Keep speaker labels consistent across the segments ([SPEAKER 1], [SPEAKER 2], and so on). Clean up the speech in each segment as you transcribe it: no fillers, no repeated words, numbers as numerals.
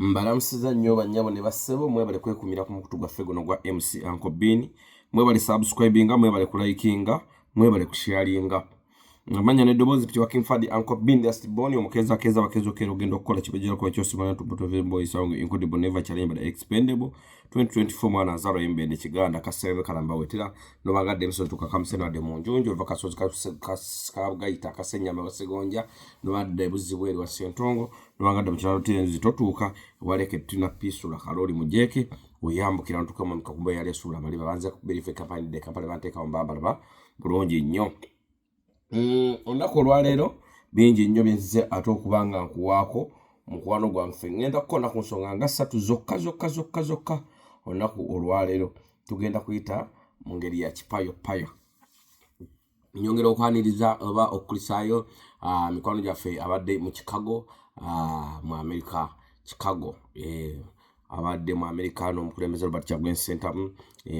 [SPEAKER 1] Mbalamusiza nnyo bannyabo ne bassebo, mwebale kwekumira ku mukutu gwaffe guno gwa MC Uncle Bean. Mwebale subscribinga, mwebale kulikinga, mwebale kusharinga. Amanya n'eddoboozi piti wa King Fadi Uncle Bean just born omukeeza keeza bakeeza okera ogenda okukola kibejera kuba kyosimanya tubuto boy song incredible never challenge but expendable 2024 mwana azalwa embende kiganda kasebe kalamba wetera nobangadde emisozi tukakamuseno adde mu njunju ova kasozi kabugayita akasenyama basegonja nobadde ebuzibu eri wa Ssentongo nobanga mu kyalo tenzi totuuka waleke tuna pisula kaloli mujeke oyambukira ntuka mu kakumba yali esula bali babanze kuberife kampani de kampani banteeka mu bamba ba bulungi nnyo. Olunaku olwaleero bingi nnyo byenzize ate okuba nga nkuwaako mukwano gwange. Ngenda kukona ku nsonga nga ssatu zokka zokka zokka zokka. Olunaku olwaleero tugenda kuyita mu ngeri ya kipayopayo. Nyongera okwaniriza oba okukulisaayo mikwano gyaffe abadde mu Chicago, mu America. Chicago, abadde mu America n'omukulembeze Robert Kyagulanyi Ssentamu,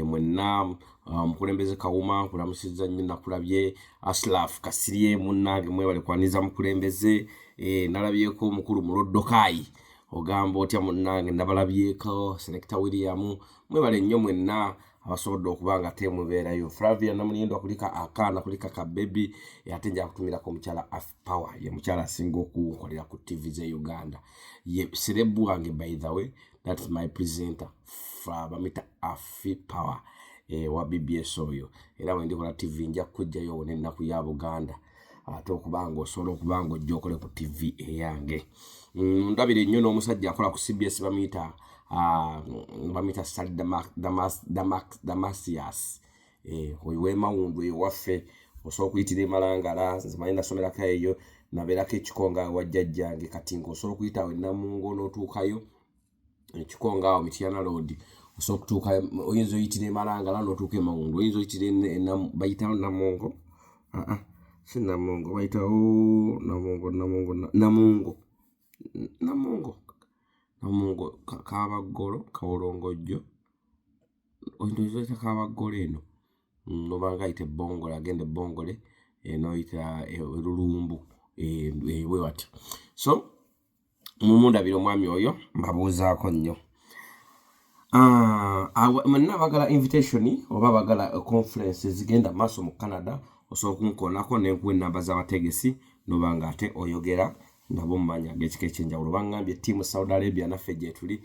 [SPEAKER 1] mwenna, omukulembeze Kawuma nkulamusizza nnyo, nakulabye Ashraf Kasirye munnange, mwebale kwaniriza mukulembeze. Nalabyeko omukulu Muloddokayi, ogamba otya munnange, nabalabyeko Selector William, mwebale nnyo mwenna abasobodde okuba nga te mubeerayo. Flavia Namulindwa kulika akaana kulika ka baby, ate nja kutumirako omukyala Af Power, ye mukyala asinga okunkolera ku TV ze Uganda, ye celeb wange, by the way, that's my presenter, bamita Afi Power, wa BBS oyo. Era bwe ndikola TV nja kujjayo wona ennaku ya Buganda, ate okuba nga osobola okuba nga ojja okole ku TV eyange. Ndabire nnyo n'omusajja akola ku CBS, bamuyita Sali Damasias, oyo w'emawundu ewaffe, osobola okuyitira emalangala, nzimanyi nasomerako eyo, nabeerako ekikonga wa jjajjange. Kati ng'osobola okuyita awo enamungo n'otuukayo ekikonga awo Mityana Road, osobola okutuuka, oyinza oyitira emalangala n'otuuka emawundu, oyinza oyitira bayitawo Namungo, si Namungo, bayitawo Namungo, Namungo, Namungo, Namungo, Namungo, Kabaggolo, Kawolongojjo, oyinza Kabaggolo eno nobanga ayita ebbongole, agenda ebbongole, n'oyita erulumbu, bwe watyo. So mumundabira omwami oyo mbabuuzaako nnyo. Mwenna abagala invitation oba abagala conference ezigenda maaso mu Canada, osobola okunkoonako nenkuwa enamba z'abategesi noba nga ate oyogera nabo mu maanyi ag'ekika ekyenjawulo. Baŋŋambye ttiimu Saudi Arabia naffe gyetuli,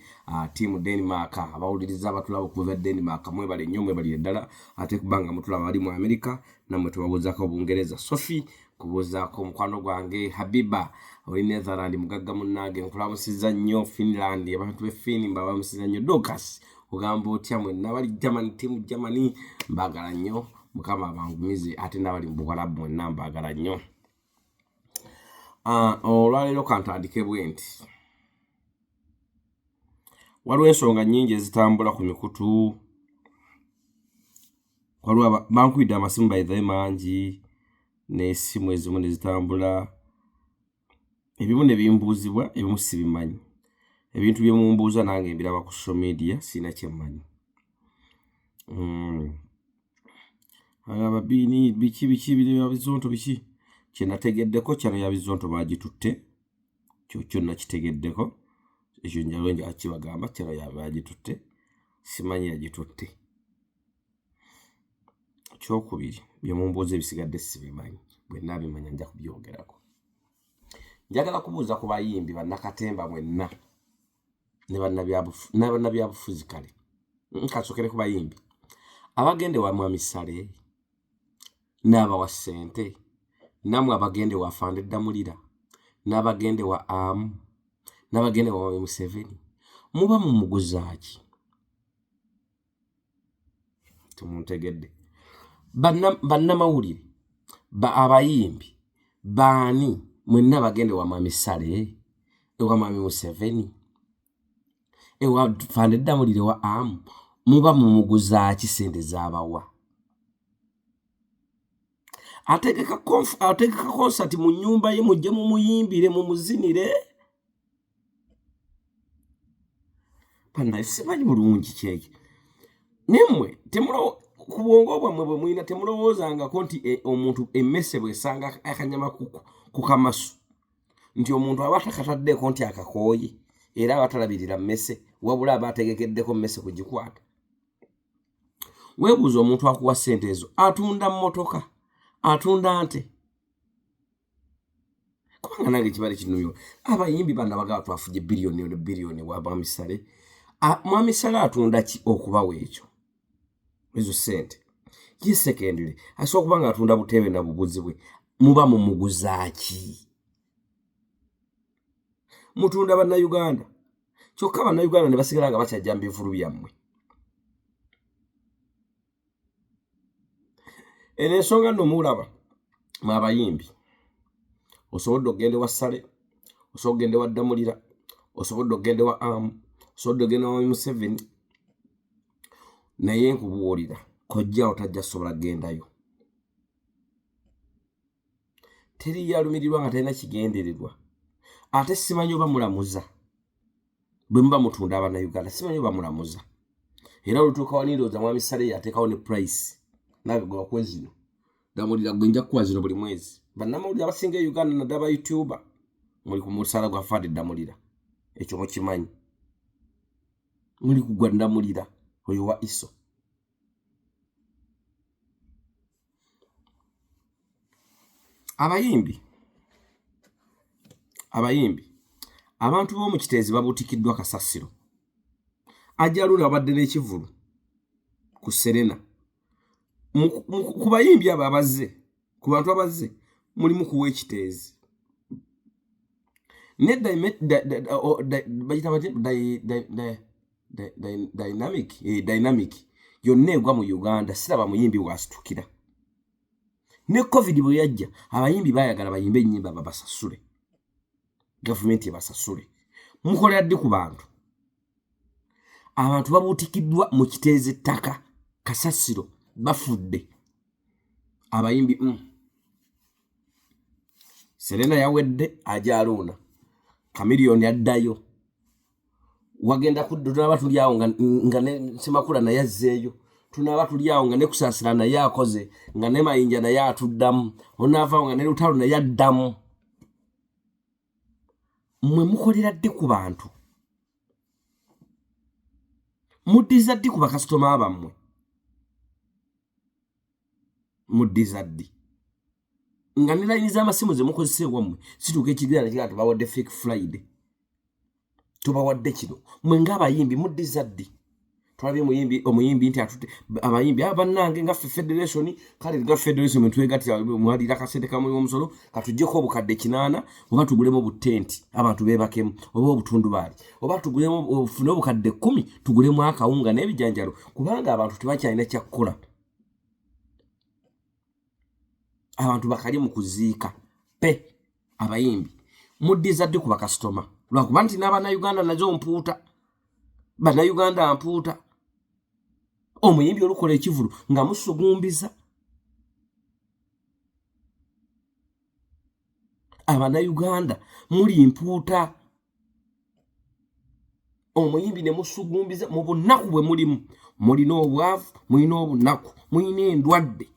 [SPEAKER 1] ttiimu Denmark, abawuliriza abatulaba okuva e Denmark mwebale nnyo, mwebalire ddala ate kubanga mutulaba. Bali mu America nammwe tubabuuzaako, Bungereza Sophie kubuuzaako, omukwano gwange Habiba oli Netherland, mugagga munnange nkulamusiza nnyo. Finland, abantu b'e Fin mbabamusiza nnyo. Dorcas ogamba otya? Mwenna bali Germany, ttiimu Germany mbaagala nnyo, Mukama abangumize, ate n'abali mu Buwalabu mwenna mbaagala nnyo. Olwaleero kantandike bwe nti waliwo ensonga nnyingi ezitambula ku mikutu. Waliwo bankubidde amasimu by the way mangi, n'essimu ezimu ne zitambula, ebimu ne bimbuuzibwa, ebimu sibimanyi. Ebintu bye mumbuuza nange mbiraba ku social media, sirina kye mmanyi. Agamba biini biki biki biri bya bizonto biki, kye nategeddeko kyano ya bizonto baagitutte, kyo kyo nakitegeddeko ekyo, njalo nja kibagamba kyano ya baagitutte, simanyi yagitutte. Kyokubiri, bye mumbuuza ebisigadde sibimanyi, bwe naabimanya nja kubyogerako. Njagala kubuuza ku bayimbi bannakatemba mwenna ne bannabyabufuzi. Kale nkasookere ku bayimbi abagenda ewa Mwami Sale n'abawa ssente, nammwe abagenda ewa Afande Ddamulira n'abagenda ewa Amu n'abagenda ewa Mwami Museveni, muba mumuguzaaki? Temuntegedde. Bannamawulire, abayimbi baani mwenna bagenda ewa Mwami Sale, ewa Mwami Museveni, ewa Afande Ddamulira, ewa Amu, muba mumuguzaaki ssente z'abawa? Ategeka concert mu nnyumba ye, mujje mumuyimbire, mumuzinire. Bannaye simanyi bulungi kyeki, naye mmwe ku bwongo bwammwe bwe mulina temulowoozangako nti omuntu emmese bw'esanga akanyama ku kamasu, nti omuntu aba takataddeeko nti akakooye, Era abatalabirira mmese, wabula aba ategekeddeko mmese kugikwata. Weebuuza omuntu akuwa ssente ezo atunda mmotoka, atunda nte? Kubanga nange kibale kinuyo, abayimbi bano abagaba twafunye biliyoni ne biliyoni wa Mwami Sale. Mwami Sale atunda ki okubawa ekyo, ezo ssente? Ye secondly, asobola okuba nga atunda buteebe na bubuzi bwe. Muba mumuguzaaki? Mutunda Bannayuganda, kyokka Bannayuganda ne basigala nga bakyajja mu bivulu byammwe. Eno ensonga nno muulaba mwe abayimbi, osobodde okugenda ewa Sale, osobola okugenda ewa Ddamulira, osobodde okugenda ewa Amu, osobodde okugenda ewa Museveni, naye nkubuulira, kojjaawo tajja kusobola kugendayo. Teriyo alumirirwa nga talina kigendererwa. Ate simanyi oba mulamuza bwe muba mutunda Abannayuganda, simanyi oba mulamuza. Era olutuuka wali ndowooza Mwami Sale yateekawo ne price, nange gwe bakuwe zino, Damulira gwe nja kukuwa zino buli mwezi. Bannamawulire abasinga e Uganda naddala ba YouTuber muli ku musaala gwa Fadi Damulira, ekyo mukimanyi, muli ku gwa Damulira oyo wa ISO. Abayimbi, abantu b'omu Kiteezi babuutikiddwa kasasiro. Ajalula abadde n'ekivvulu ku Serena. Ku bayimbi abo abazze, ku bantu abazze mulimu kuwa Ekiteezi ne bayita batya, dynamic, dynamic yonna egwa mu Uganda. Siraba muyimbi wasitukira. Ne COVID bwe yajja, abayimbi bayagala bayimbe ennyimba babasasule, gavumenti ebasasule. Mukolera ddi ku bantu? Abantu babuutikiddwa mu Kiteezi, ettaka kasasiro, bafudde abayimbi. Serena yawedde, ajaluuna Kamiliyoni addayo, wagenda kudda. Tunaba tuli awo nga ne Semakula naye azzeeyo, tunaba tuli awo nga ne Kusaasira naye akoze, nga ne Mayinja naye atuddamu, onaavaawo nga ne Lutalo naye addamu. Mmwe mukolera ddi ku bantu? Muddiza ddi ku bakasitoma bammwe? Muddiza ddi nga ne layini z'amasimu ze mukozesa ewammwe situuka ekigira nekigaa tubawadde fake Friday, tubawadde kino? Mwe ng'abayimbi muddiza ddi? Twalabye omuyimbi, omuyimbi nti atute abayimbi aba bannange nga ffe federation. Kale nga federation mwe twegattira, mwalira akasente kamwe omusolo, katuggyeko obukadde 8, oba tugulemu obutenti abantu beebakemu, oba obutundubaali, oba tugulemu, ofune obukadde 10 tugulemu akawunga n'ebijanjalo, kubanga abantu tebakyalina kyakkola, abantu bakali mu kuziika pe. Abayimbi muddiza ddi ku bakasitoma? Lwakuba nti n'Abannayuganda nazo mpuuta, Bannayuganda mpuuta. Omuyimbi olukola ekivulu nga musugumbiza Abannayuganda, muli mpuuta. Omuyimbi ne musugumbiza mu bunaku bwe mulimu, mulina obwavu, mulina obunaku, mulina endwadde,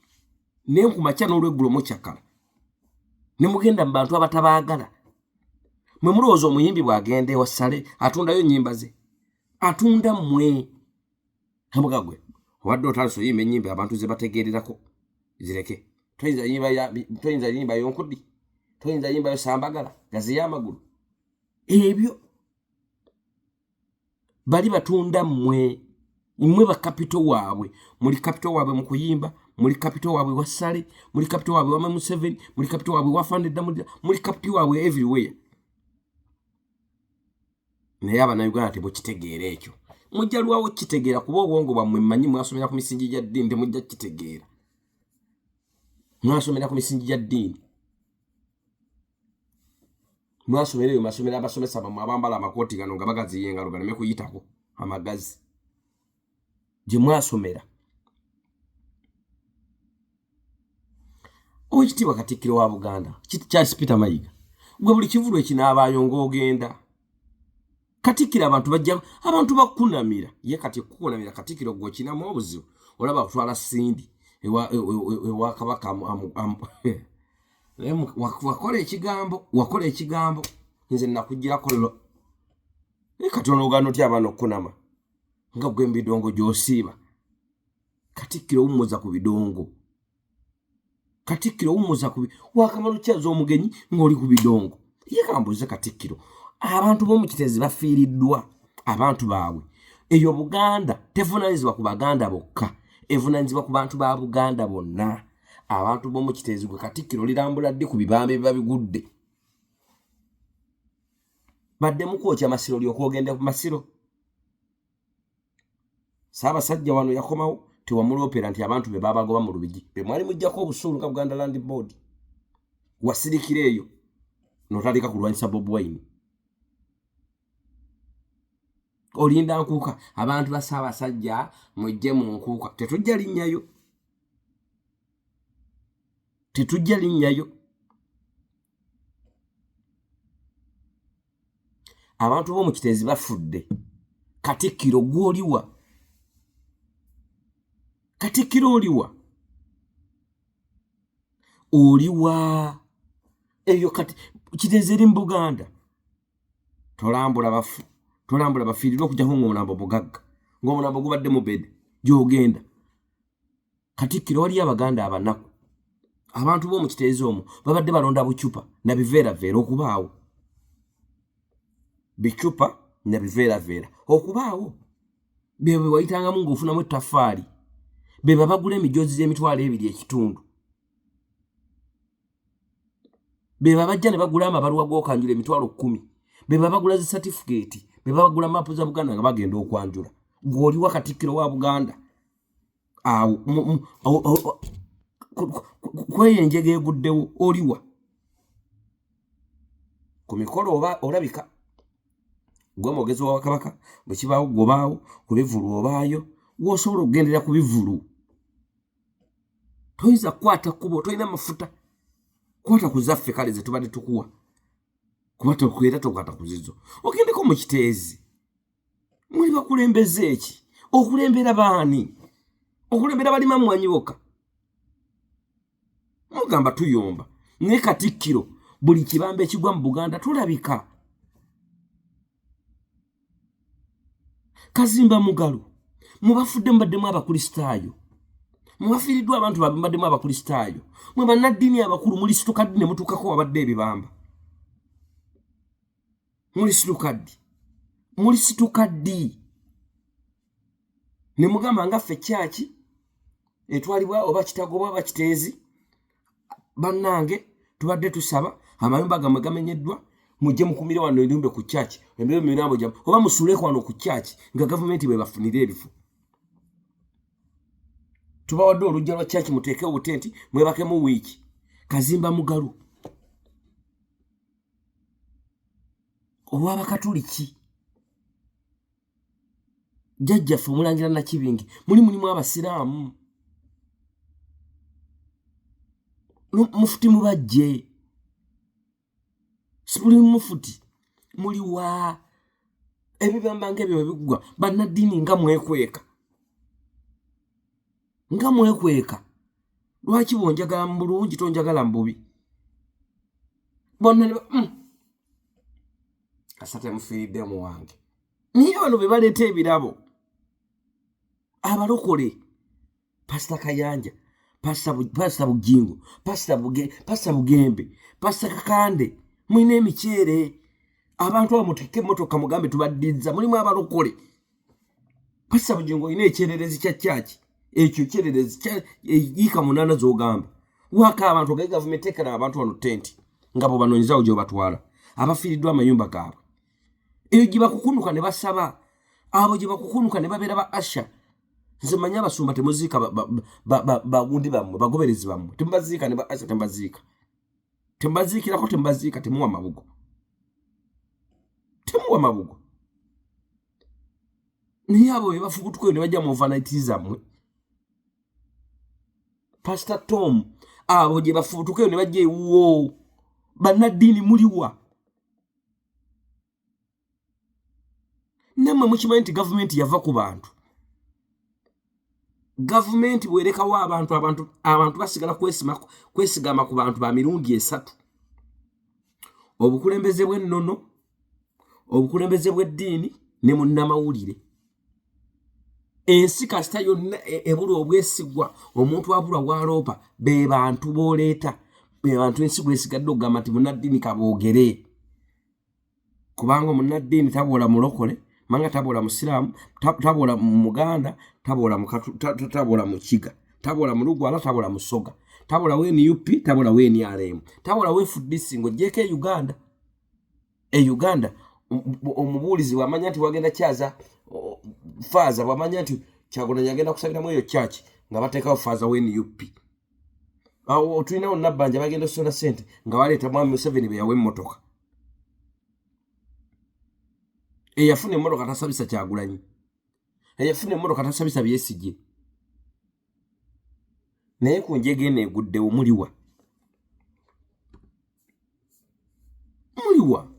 [SPEAKER 1] nenkumakya n'olweggulo mukyakala ne mugenda mu bantu abatabaagala. Mwe mulowooza omuyimbi bw'agenda ewa Sale atundayo nnyimba ze? Atunda mmwe. Amuga gwe obadde otandise oyimba ennyimba abantu ze bategeererako, zireke. Toyinza yimba yonkudi, toyinza yimbayo sambagala gaziye amagulu. Ebyo bali batunda mmwe. Mmwe bakapito waabwe, muli kapito waabwe mu kuyimba, muli kapito waabwe wa Sale, muli kapito waabwe wa Museveni, muli kapito waabwe wa Fande Damulira, muli kapito waabwe everywhere. Naye Abannayuganda temukitegeera ekyo, mujja lwawo kitegeera, kuba obwongo bwammwe mmanyi mwasomera ku misingi gya ddiini, temujja kitegeera. Mwasomera ku misingi gya ddiini, mwasomera eyo masomero, abasomesa bamwe abambala amakooti gano nga bagaziya engalo galeme kuyitako amagazi, gye mwasomera. Owekitiibwa Katikkiro wa Buganda Charles Peter Mayiga, gwe buli kivulu ekinaabaayo ng'ogenda, Katikkiro, abantu bajja, abantu bakunamira. Ye kati kukunamira, Katikkiro, gwe okinamu obuzibu. Olaba kutwala Sindi ewa Kabaka, wakola ekigambo, wakola ekigambo, nze nakugirako lo. Naye kati onogaana otya abaana okukunama nga gwe mubidongo gy'osiiba? Katikkiro wummuza ku bidongo. Katikkiro wummuza ku wakamala okukyaza omugenyi ng'oli ku bidongo. Ye kambuuze Katikkiro, abantu b'omu Kiteezi bafiiriddwa abantu baabwe. Eyo Buganda tevunaanyizibwa ku Baganda bokka, evunaanyizibwa ku bantu ba Buganda bonna. Abantu b'omu Kiteezi gwe Katikkiro olirambula ddi ku bibamba ebiba bigudde? Baddemu kwokya masiro olyoke ogende ku masiro. Ssaabasajja wano yakomawo tewamuloopera nti abantu be babagoba mu Lubigi be mwali mujjako obusuulu nga Buganda Land Board. Wasirikira eyo n'otandika kulwanyisa Bobi Wine. Olinda nkuuka abantu ba Ssaabasajja mujje mu nkuuka, tetujja linnyayo, tetujja linnyayo. Abantu b'omu Kiteezi bafudde. Katikkiro gw'oliwa? Katikkiro oliwa? Oliwa? Eyo kati Kiteezi eri mu Buganda. Tolambula bafu, tolambula bafiirirwa okujjako ng'omulambo mugagga, ng'omulambo gubadde mubede gy'ogenda. Katikkiro waliyo Abaganda abanaku. Abantu b'omu Kiteezi omwo babadde balonda bucupa na biveeraveera okubaawo, bicupa na biveeraveera okubaawo. Bye bwe wayitangamu ng'ofunamu ettaffaali, be babagula emijoozi gy'emitwalo ebiri ekitundu, be babajja ne bagula amabaluwa g'okwanjula 100,000, be babagula zi satifikeeti, be babagula maapu za Buganda nga bagenda okwanjula. Gw'oliwa Katikkiro wa Buganda? Awo kweyo enjega eguddewo oliwa ku mikolo? Oba olabika gwe mwogezi wa Kabaka, bwe kibaawo gwobaawo, ku bivulu obaayo, wosobola okugendera ku bivulu. Toyinza kukwata kkubo, tolina mafuta. Kwata ku zaffe kale ze tubadde tukuwa, kuba tokwera tokwata ku zizo. Ogendeko mu Kiteezi, muli bakulembeze eki? Okulembera baani? Okulembera balima mwanyi bokka? Mugamba tuyomba, naye Katikkiro buli kibamba ekigwa mu Buganda tulabika. Kazimba Mugalu, mubafudde mubaddemu Abakristaayo, mubafiiriddwa abantu baabwe mubaddemu Abakristaayo. Mwe bannaddiini abakulu mulisituka ddi ne mutuukako wabadde ebibamba? Mulisituka ddi? Mulisituka ddi ne mugamba nga ffe kyaki etwalibwa oba Kitagobwa oba Kiteezi, bannange tubadde tusaba, amayumba gammwe gamenyeddwa, mujje mukumire wano enyumbe ku kyaki embeera emirambo gyammwe, oba musuleko wano ku kyaki nga gavumenti bwebafunira ebifo. Tubawadde olujja lwa kyaki, muteeke obutenti mwebakemu wiiki. Kazimba Mugalu, ow'Abakatuliki, jjajjaffe Omulangira Nakibingi, muli mulimu Abasiraamu, mufuti mubajje sibuli mufuti muliwa? Ebibamba ngaebyo bwe bigwa, bannaddiini nga mwekweka, nga mwekweka. Lwaki bwonjagala mu bulungi tonjagala mu bubi? Bonna kasa temufiiridde mu wange. Naye bano be baleeta ebirabo, abalokole, Pasita Kayanja, Pasita Bugingo, Pasita Bugembe, Pasita Kakande, mulina emiceere. Abantu abo muteeke emmotoka mugambe tubaddizza. Mulimu abalokole. Pasita Bugingo olina ekyererezi kya kyaki ekyo kyererezi yiika 8 z'ogamba waaka abantu ogaye gavumenti tekera abantu wano tenti nga bwebanoonyezawo gyobatwala abafiiriddwa amayumba gaabwe. Eyo gye bakukunuka ne basaba, abo gye bakukunuka ne babeera ba asha. Nze manyi abasumba temuziika bagundi bammwe, bagoberezi bammwe temubaziika, ne ba asha temubaziika, temubaziikirako, temubaziika, temuwa mabugo, temuwa mabugo. Naye abo be bafubutukayo ne bajja mu overnight zammwe. Pastor Tom, abo gye bafubutukayo ne bajja ewuwo. Bannaddiini muliwa? Nammwe mukimanyi nti gavumenti yava ku bantu. Gavumenti bwerekawo abantu, abantu basigala kwesigama ku bantu ba mirundi esatu: obukulembeze bw'ennono, Obukulembeze bw'eddiini ne munnamawulire. Ensi kasita yonna ebula obwesigwa, omuntu abulwa waaloopa, be bantu b'oleeta, be bantu ensi gwesigadde okugamba nti munnaddiini kaboogere, kubanga omunnaddiini taboola mulokole, manga taboola musiraamu, taboola muganda, taboola taboola mukiga, taboola mulugwala, taboola musoga, taboola wa NUP, taboola wa NRM, taboola wa FDC. Ng'ogyeko e Uganda, e Uganda omubuulizi bw'amanya nti wagenda kyaza faaza, bw'amanya nti Kyagulanyi agenda kusabiramu eyo church, nga bateekawo faaza wa NUP. Awo tulinawo Nabbanja, bagenda osonda sente nga baleeta mwami Museveni be yawa emmotoka. Eyafuna emmotoka tasabisa Kyagulanyi, eyafuna emmotoka tasabisa Besigye. Naye ku njega eno eguddewo, muliwa? Muliwa?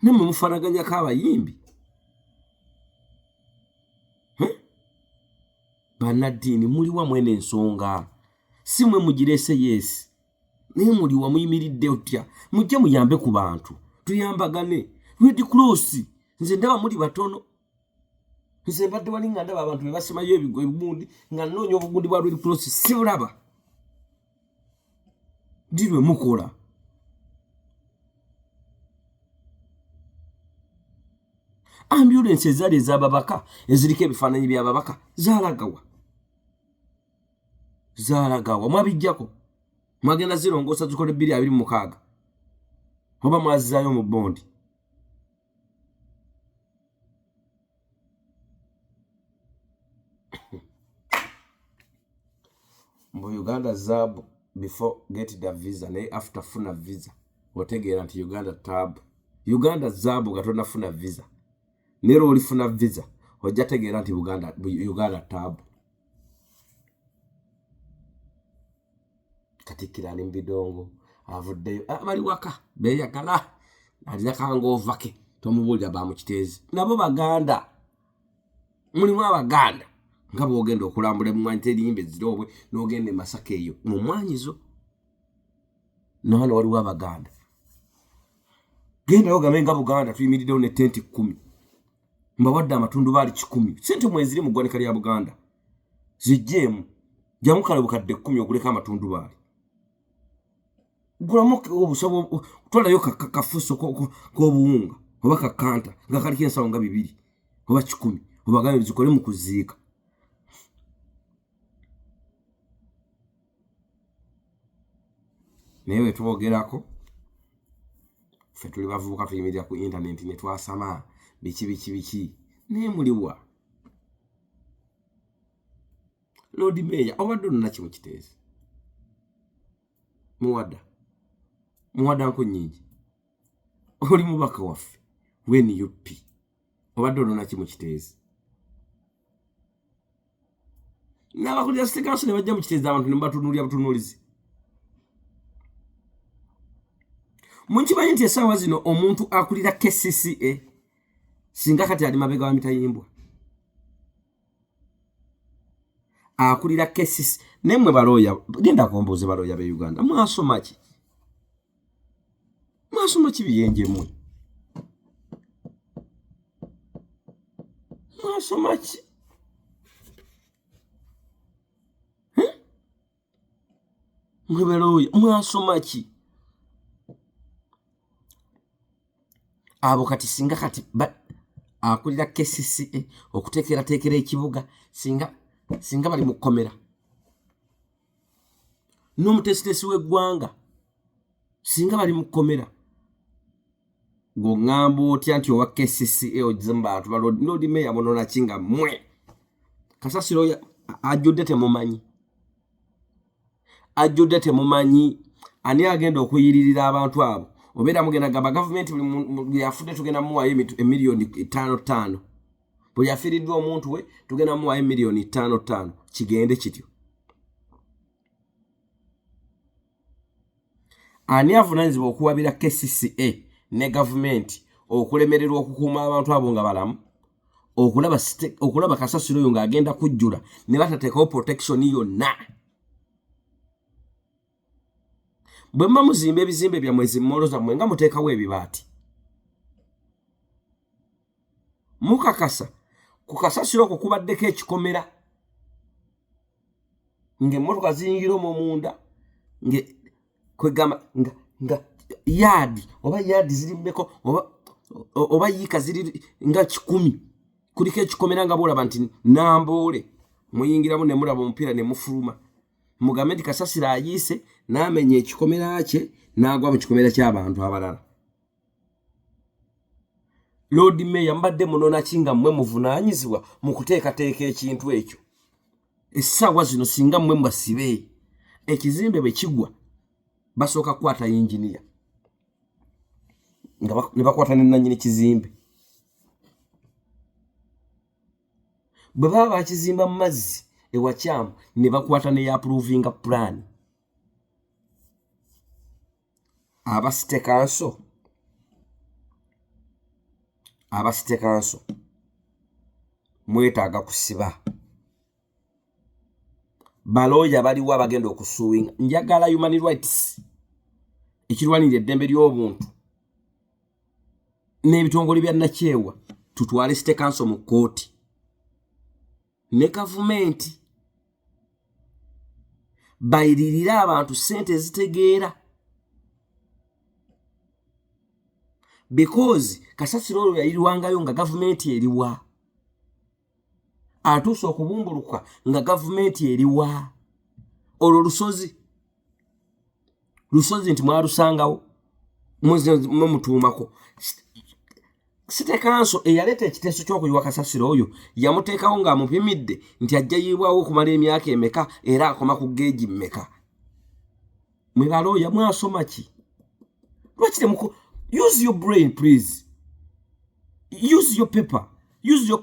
[SPEAKER 1] Nammwe mufaanaganyako abayimbi. Bannaddiini muliwa mwene ensonga? Si mwe mugireese? Yes, naye muliwa? Muyimiridde otya? Mujje muyambe ku bantu, tuyambagane. Red Cross, nze ndaba muli batono. Nze mbadde wali nga ndaba abantu bebasimayo ebigundi, nga nnoonya obugundi bwa Red Cross, sibulaba. Ddi lwe mukola? Ambulensi ezaali ez'ababaka eziriko ebifaananyi by'ababaka zaalagawa? Zaalagawa? Mwabijjako? Mwagenda zirongoosa zikole 2026, oba mwazizaayo mu bondi? Mbu Uganda zaabu before get the visa, naye after funa visa otegeera nti Uganda taabu. Uganda zaabu nga tonafuna visa, naye lwolifuna visa ojja tegeera nti Uganda, Uganda taabu. Katikkiro ali mubidongo, avuddeyo. Ah, bali waka beyagala, alina kangoova ke tomubuulira. Bamukiteezi nabo baganda, mulimu abaganda nga bwogenda okulambula emwanyi terimba eziroobwe, n'ogenda e Masaka eyo mu mwanyi zo, nawano waliwo abaganda. Gendayo ogambe nga Buganda tuyimiriddewo ne tenti 10, mbawadde amatundubaali 100. Sente mweziri mu ggwanika lya Buganda, zijjeemu jamu kale bukadde 10 oguleko amatundubaali, gulamu obusobo, twalayo kafuso k'obuwunga oba kakanta nga kaliko ensawo nga 200 oba 100, obagambe zikole mu kuziika. Naye bwe twogerako, ffe tuli bavubuka, tuyimirira ku intaneti ne twasama biki biki biki, naye muliwa? Lord Mayor, obadde onona kimu Kiteezi, muwada muwada nku nyingi, oli mubaka waffe we NUP, obadde onona kimu Kiteezi? N'abakulira city council ne bajja mu Kiteezi, abantu ne batunuulira butunuulizi. Munkimanyi nti essaawa zino omuntu akulira KCCA singa kati ali mabega wa mitayimbwa, akulira KCC. Naye mmwe balooya, genda kombuuze balooya be Uganda, mwasoma ki? Mwasoma ki? Biyenje mmwe, mwasoma ki? Mwe balooya mwasoma ki? Abo kati singa kati akulira KCCA okuteekerateekera ekibuga, singa bali mu kkomera, n'omuteesiteesi w'eggwanga singa bali mu kkomera, gwoŋŋamba otya nti owa KCCA ogize mu bantu ba Lord Mayor munona ki nga mmwe kasasiro ajjudde temumanyi, ajjudde temumanyi ani agenda okuyiririra abantu abo? Obeera mugenda gamba gavumenti buli afudde tugenda muwayo emiliyoni ttaano ttaano, buli afiiriddwa omuntu we tugenda muwayo emiliyoni ttaano ttaano, kigende kityo. Ani avunaanyizibwa okuwabira KCCA ne gavumenti okulemererwa okukuuma abantu abo nga balamu, okulaba kasasiro oyo ng'agenda kujjula ne batateekawo protection yonna? Bwe muba muzimba ebizimbe byammwe, zimmoolo zammwe, nga muteekawo ebibaati. Mukakasa ku kasasiro okwo kubaddeko ekikomera ng'emmotoka ziyingira omwo munda, kwegamba nga nga yaadi oba yaadi ziri mmeka oba yiika ziri nga 100, kuliko ekikomera nga bwolaba nti Namboole, muyingiramu ne mulaba omupiira ne mufuluma. Mugambe nti kasasiro ayiise n'amenya ekikomera kye n'agwa mu kikomera ky'abantu abalala. Lord Mayor, mbadde munona ki nga mmwe muvunaanyizibwa mu kuteekateeka ekintu ekyo? Essaawa zino singa mmwe mbasibe, ekizimbe bwe kigwa basooka kukwata yinginiya nga ne bakwata ne nannyini kizimbe. Bwe baba bakizimba mu mazzi ewakyamu ne bakwata ne yapuruvinga pulaani. Aba city council, aba city council mwetaaga kusiba balooya baliwo abagenda okusuwinga. Njagala human rights ekirwanirira eddembe ly'obuntu n'ebitongole bya nakyewa tutwale city council mu kkooti ne gavumenti bayiririre abantu ssente ezitegeera, because kasasiro olwo yayirirwangayo nga gavumenti eriwa, atuuse okubumbuluka nga gavumenti eriwa. Olwo lusozi lusozi nti mwalusangawo mwemutuumako. City Council eyaleeta ekiteeso ky'okuyiwa kasasiro oyo yamuteekawo ng'amupimidde nti ajja yiibwawo okumala emyaka emeka era akoma ku geegi mmeka. Mwe balooya mwasoma ki? Lwaki temuko? Use your brain please, use your paper, use your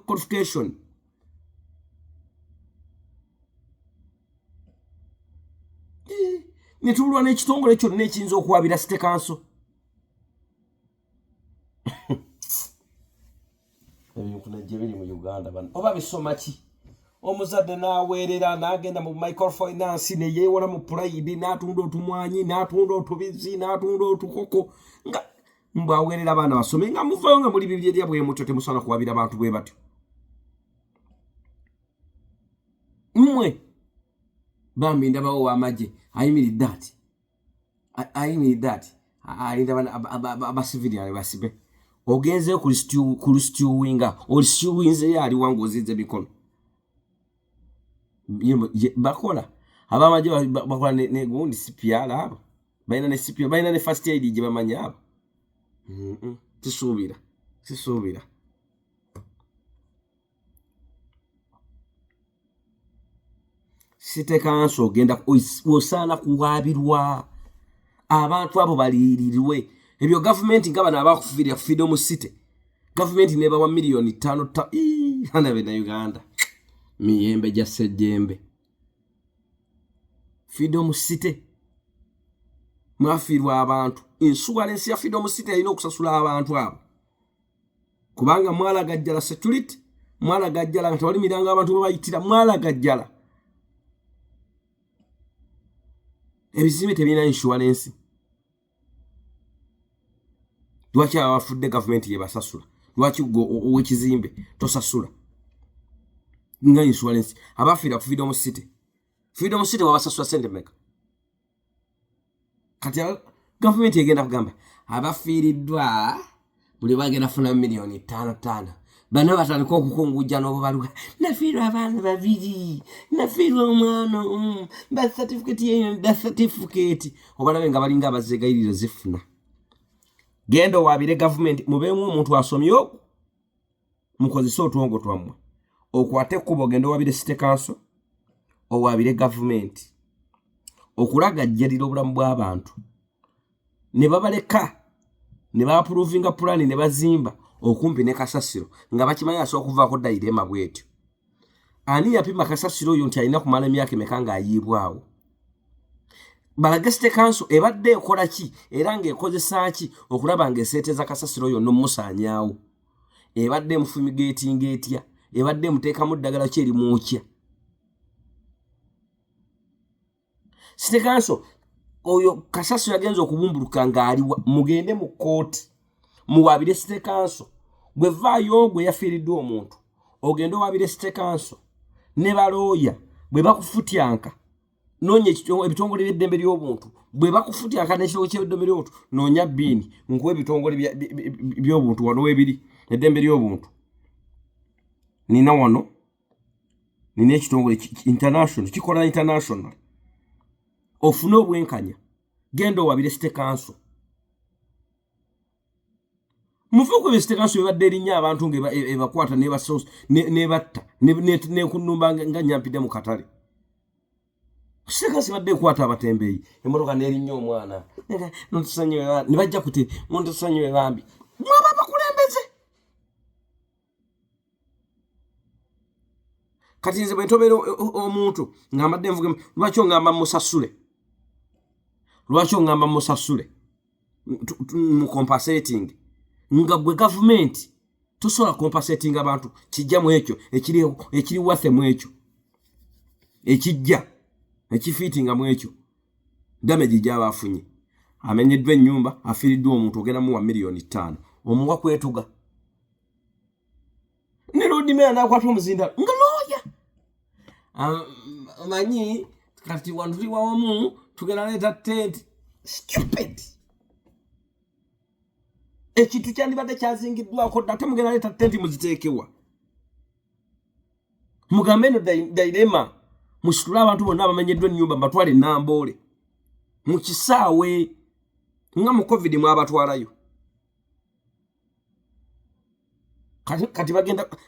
[SPEAKER 1] qualification. Ne tubulwa n'ekitongole kyonna ekiyinza okuwabira City Council. Ebintu gye biri mu Uganda bano oba bisoma ki? Omuzadde n'aweerera n'agenda mu microfinance ne yeewola mu Pride, n'atunda otumwanyi, n'atunda otubizi, n'atunda otukoko nga mbwaweerera abaana basome, nga muvayo nga muli bibyerya bwe mutyo. Temusaana kuwabira abantu bwe batyo mmwe. Bambi ndabawo w'amagye ayimiridde ati, ayimiridde ati alinda abasiviliani basibe. Ogenzeyo ku lusitiwinga, olisitiwinzeyo aliwa ng'ozinze mikono? Bakola abamagye bakola negundi CPR, abo balina ne CPR, balina ne first aid gye bamanyi abo. Sisuubira, sisuubira. City Council ogenda osaana kuwaabirwa abantu abo baliyirirwe ebyo gavumenti nga bano abakufiirira Freedom City, gavumenti nebawa miliyoni 5 ta ana bena Uganda miyembe gya ssejjembe. Freedom City mwafiirwa abantu, insurance ya Freedom City erina okusasula abantu abo kubanga mwalagajjala security, mwalagajjala nga tewali mirango abantu bwe bayitira, mwalagajjala ebizimbe tebirina insurance. Lwaki aba bafudde gavumenti yebasasula? Lwaki gwe owekizimbe tosasula nga insurance? Abafiira ku Freedom City, Freedom City wabasasula sente meka? Kati gavumenti egenda kugamba abafiiriddwa buli bagenda funa miliyoni 5 5. Bano batandika okukungujja n'obubaluwa, nafiirwa abaana babiri, nafiirwa omwana omu, birth certificate yeyo, birth certificate, obalabe nga balinga abazegayirira zifuna. Genda owaabire gavumenti, mubeemu omuntu asomye okwo, mukozese otwongo twammwe, okwate ekkubo ogende owabire city council, owaabire gavumenti okulagajjalira obulamu bw'abantu ne babaleka ne baapuruvinga pulaani ne bazimba okumpi ne kasasiro nga bakimanyi asobola okuvaako dayirema bwetyo. Ani yapima kasasiro oyo nti alina kumala emyaka emeka ng'ayiibwawo? Balage city council ebadde ekola ki era ng'ekozesa ki okulaba ng'eseeteza kasasiro oyo n'omusaanyaawo. Ebadde emufumigeetinga etya? Ebadde emuteekamu ddagala ki erimwokya? City council oyo kasasiro yagenza okubumbuluka ng'aliwa? Mugende mu kkooti muwaabire city council. Gwe vaayo gwe yafiiriddwa omuntu ogende owabire city council ne balooya bwe bakufutyanka noonya ebitongole by'eddembe ly'obuntu bwe bakufutyanka n'ekitongole ky'eddembe ly'obuntu noonya biini nkuwa ebitongole by'obuntu wano webiri eddembe ly'obuntu nina wano nina ekitongole international kikola international ofune obwenkanya genda owabire city council muve ku ebyo city council ebadde erinnya abantu nga ebakwata nebatta nekunumba nga nyampidde mu katale. City council ebadde ekwata abatembeeyi emotoka nerinnya omwana ne bajja kuti muntusonyiwe bambi mwaba abakulembeze. Kati nze bwe ntobeera omuntu nga mbadde nvuga, lwaki ongamba musasule? Lwaki ongamba musasule mu compensating nga gwe gavumenti tosobola compensating abantu? Kijja mu ekyo ekiri waffe mu ekyo ekijja ekifiitinga mu ekyo damage gyaba afunye, amenyeddwa ennyumba, afiiriddwa omuntu, ogenda muwa 5 miliyoni omuwa kwetuga ne Lord Mayor nakwata omuzinda nga looya omanyi kati wano tuli wawamu tugenda leeta tent. Stupid. Ekintu kyandibadde kyazingiddwako dda, ate mugenda leeta tenti muziteekewa? Mugambe eno dilemma, musitule abantu bonna abamenyeddwa ennyumba mbatwale Namboole mu kisaawe nga mu COVID mwabatwalayo. Kati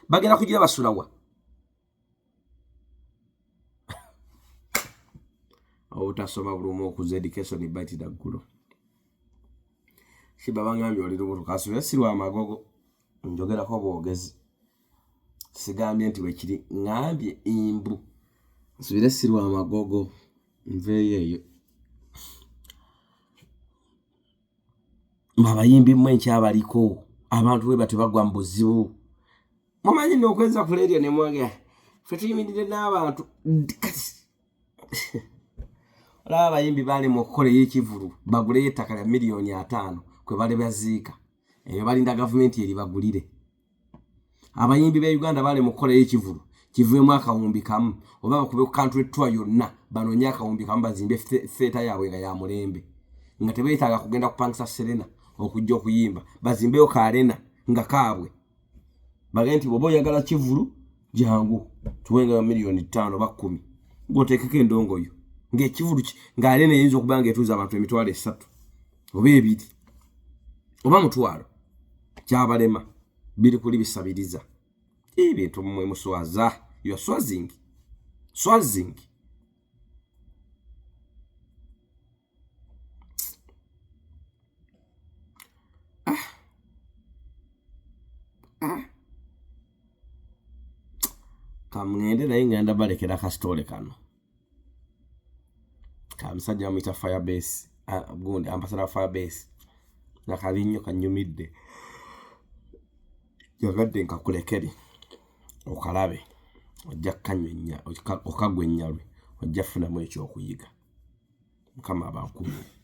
[SPEAKER 1] bagenda kugira basulawa? Obutasoma bulumu okuza education baitira ggulo. Kiba bangambye oli lubuto kasubire si lwa magogo, njogerako bwogezi, sigambye nti bwekiri, ŋambye imbu nsubire si lwa magogo. Nveeyo eyo abayimbi mmwe nkyabaliko abantu bwe batyo bagwa mu buzibu. Mumanyi nookweza ku leediyo ne mwogera ffe tuyimiridde n'abantu. Kati olaba abayimbi baali mu okukola ekivulu baguleyo ettaka lya 50 miliyoni kwe bali baziika eyo, balinda gavumenti eribagulire. Abayimbi be Uganda baali mu kukolayo ekivulu kiveemu 1000 oba bakube ku country tour yonna banoonye 1000 bazimbe theatre yaabwe nga ya mulembe nga tebeetaaga kugenda kupangisa Serena okujja okuyimba, bazimbeyo ka arena nga kaabwe, bagende nti bw'oba oyagala kivulu jangu tuwenga 5 miliyoni oba 10 ng'oteekeko endongoyo ng'ekivulu nga arena eyinza okuba nga etuuza abantu 30,000 oba 2,000 oba 10,000. Kyabalema biri kuli bisabiriza ebintu mmwe muswaza. You are swazing, swazing. Ah. Ah. Kamŋŋende naye ŋŋenda balekera kasitole kano kamusajja bamuyita Firebase, ah, gundi ambassador Firebase nakabi nnyo kanyumidde, jagadde nkakulekere okalabe, ojja kukanywa okagwa ennyalwe, ojja kufunamu ekyokuyiga. Mukama abankumire.